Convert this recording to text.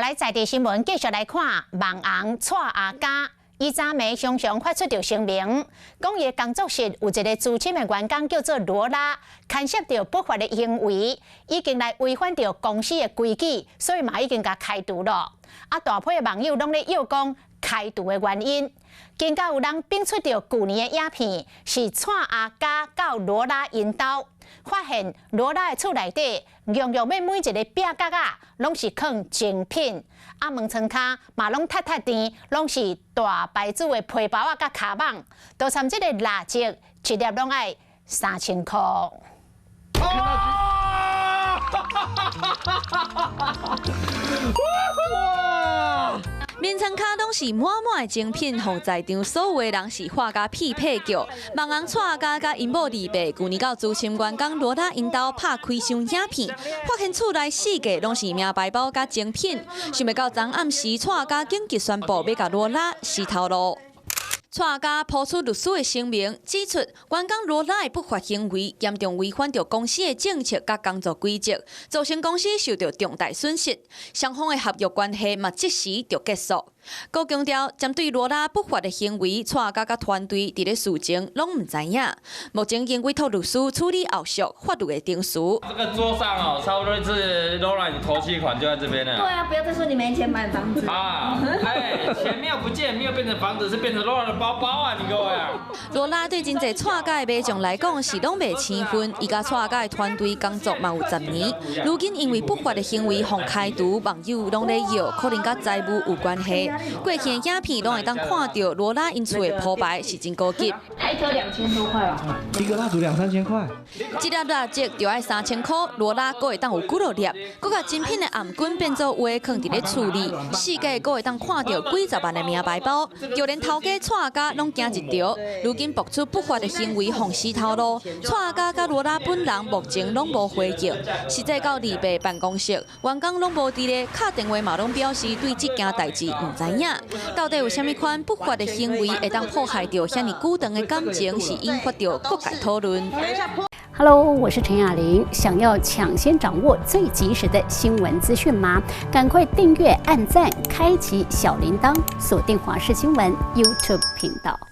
來在地新聞，繼續來看網紅蔡阿嘎。伊昨暝常常發出著聲明，講伊工作室有一個資深的員工叫做羅拉，牽涉著不法的行為，已經來違反著公司的規矩，所以嘛已經共開除了。啊，大批的網友攏咧臆講開除的原因，更加有人反出著舊年的影片，是蔡阿嘎佮羅拉𪜶兜，發現羅拉的厝內底，樣樣欲每一個壁角仔，攏是囥精品。啊，門床跤嘛攏踢踢甜，攏是大牌子的皮包仔佮跤蠓，都參這個蠟燭一粒攏愛3000箍。哇！哇！眠床跤攏是滿滿的精品，予在場所有的人是喝甲屁屁叫。網紅蔡阿嘎佮𪜶某二伯，舊年佮資深員工羅拉𪜶兜拍開箱影片，發現厝內四界攏是名牌包佮精品。想袂到昨暗時，蔡阿嘎緊急宣布欲共羅拉死頭路。蔡阿嘎拋出律師的聲明，指出員工羅拉的不法行為嚴重違反著公司的政策佮工作規則，造成公司受著重大損失，雙方的合約關係嘛即時就結束。閣強調，針對羅拉不法的行為，蔡阿嘎佮團隊佇咧事前攏毋知影。目前已經委託律師處理後續法律的程序。這個桌上哦，差不多是羅拉你頭期款就在這邊了。對啊，不要再說你沒錢買房子。啊，哎，錢沒有不見，沒有變成房子，是變成羅拉的包包啊！你各位啊。羅拉對真濟蔡家的民眾來講是攏袂生分，伊佮蔡阿嘎的團隊工作嘛有10年，如今因為不法的行為予開除，網友攏咧臆，可能佮財務有關係。過去的影片攏會當看著羅拉𪜶厝的鋪排是真高級。台車2000多塊吧？一個蠟燭兩三千塊。一粒蠟燭就愛3000箍，羅拉閣會當有幾落粒，閣共精品的頷頸變做畫囥佇咧厝裡，四界閣會當看著幾十萬的名牌包，就連頭家蔡阿嘎攏驚一趒。如今爆出不法的行為，予死頭路。蔡阿嘎佮羅拉本人目前攏無回應。實際到二伯辦公室，員工攏無佇咧，敲電話嘛攏表示對這件代誌毋知影。到底有啥物款不法的行為會當破壞著遐爾久長的感情，是引發著各界討論。 Hello，我是陳雅玲。想要搶先掌握最及時的新聞資訊嗎？趕快訂閱、按讚、開啟小鈴鐺，鎖定華視新聞 YouTube 頻道。